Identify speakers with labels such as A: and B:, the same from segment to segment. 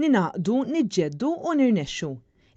A: Ningħaqdu, niġġeddu u nirnexxu.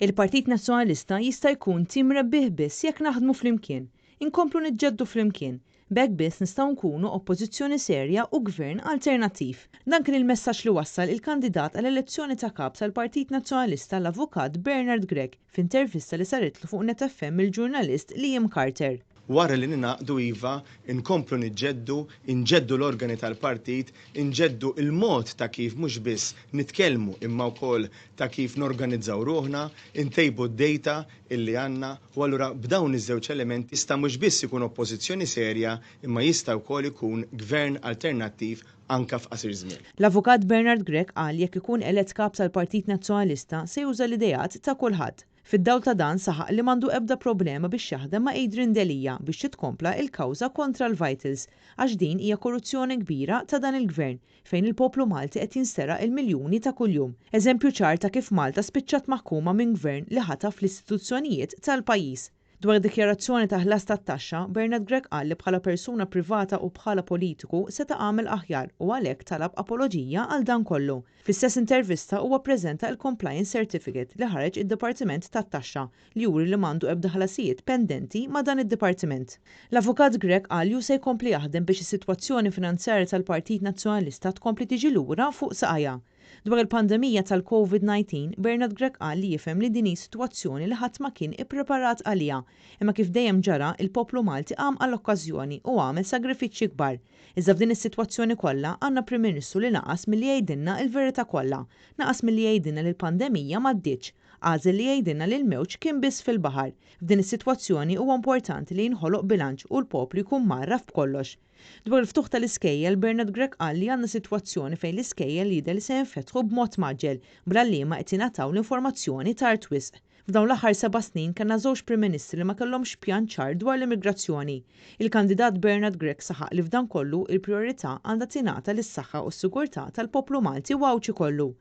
A: Il-Partit Nazzjonalista jista' jkun tim rebbieħ biss jekk naħdmu flimkien. Inkomplu niġġeddu flimkien. B'hekk biss nistgħu nkunu Oppożizzjoni serja u Gvern alternattiv. Dan kien il-messaġġ li wassal il-kandidat għall-elezzjoni ta' Kap tal-Partit Nazzjonalista l-Avukat Bernard Grech f'intervista li saritlu fuq Net FM mill-ġurnalist Liam Carter.
B: Wara li ningħaqdu iva, inkomplu niġġeddu, inġeddu l-organi tal-partit, inġeddu l-mod ta' kif mhux biss nitkellmu imma wkoll ta' kif norganizzaw ruħna, intejbu d-data illi għandna u allura b'dawn iż-żewġ elementi jista' mhux biss ikun Oppożizzjoni serja imma jista' wkoll ikun Gvern alternattiv anke f'qasir żmien.
A: L-Avukat Bernard Grech qal jekk ikun elett Kap tal-Partit Nazzjonalista se juża l-ideat ta' kulħadd. Fid-dawl ta' dan saħaq li m'għandu ebda problema biex jaħdem ma' Adrian Delia biex titkompla il-kawża kontra l-Vitals għax din hija korruzzjoni kbira ta' dan il-Gvern fejn il-poplu Malti qed jinsteraq il-miljuni ta' kuljum. Eżempju ċar ta' kif Malta spiċċat maħkuma minn Gvern li ħataf l-istituzzjonijiet tal-pajjiż. Dwar id-dikjarazzjoni ta' ħlas tat-taxxa, Bernard Grech qal li bħala persuna privata u bħala politiku seta' għamel aħjar u għalhekk talab apoloġija għal dan kollu. Fl-istess intervista huwa ppreżenta l-compliance certificate li ħareġ id-Dipartiment tat-Taxxa li juri li m'għandu ebda ħlasijiet pendenti ma' dan id-dipartiment. L-Avukat Grech qal li hu se jkompli jaħdem biex is-sitwazzjoni finanzjarja tal-Partit Nazzjonalista tkompli tiġi lura fuq saqajha. Dwar il-pandemija tal-Covid 19, Bernard Grech qal li jifhem li din hi sitwazzjoni li ħadd ma kien ippreparat għaliha, imma kif dejjem ġara, il-poplu Malti qam għall-okkażjoni u għamel sagrifiċċji kbar. Iżda f'din is-sitwazzjoni kollha, għandna Prim Ministru li naqas milli jgħidilna l-verità kollha. Naqas milli jgħidilna li l-pandemija m'għaddietx. Għażel li jgħidilna li l-mewġ kien biss fil-baħar. F'din is-sitwazzjoni huwa importanti li jinħoloq bilanċ u l-poplu jkun mgħarraf b'kollox. Dwar il-ftuħ tal-iskejjel, Bernard Grech qal li għandna sitwazzjoni fejn l-iskejjel jidher li se jinfetħu b'mod mgħaġġel, bl-għalliema qed jingħataw l-informazzjoni tard wisq. F'dawn l-aħħar seba' snin kellna żewġ Prim Ministri li ma kellhomx pjan ċar dwar l-immigrazzjoni. Il-kandidat Bernard Grech saħaq li f'dan kollu il-prijorità għandha tingħata lis-saħħa u s-sigurtà tal-poplu Malti u Għawdxi kollu.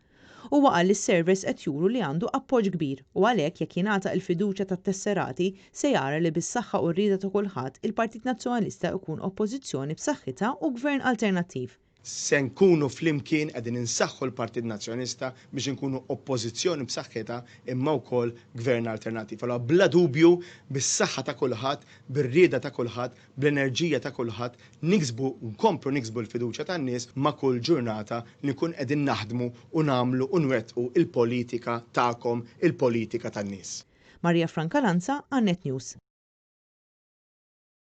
A: Huwa qal li s-surveys qed juru li għandu appoġġ kbir u għalhekk jekk jingħata il-fiduċja tat-tesserati se jara li bis-saħħa u r-rieda ta' kulħadd il-Partit Nazzjonalista jkun Oppożizzjoni b'saħħitha u Gvern alternattiv.
B: Se nkunu flimkien qegħdin insaħħu l-Partit Nazzjonalista biex inkunu Oppożizzjoni b'saħħitha imma wkoll Gvern alternattiv. Allura bla dubju bis-saħħa ta' kulħadd, bir-rieda ta' kulħadd, bl-enerġija ta' kulħadd niksbu u nkomplu niksbu l-fiduċja tan-nies ma' kull ġurnata li nkun qegħdin naħdmu u nagħmlu u nwettqu l-politika tagħkom, il-politika tan-nies.
A: Maria Francalanza għal Net News.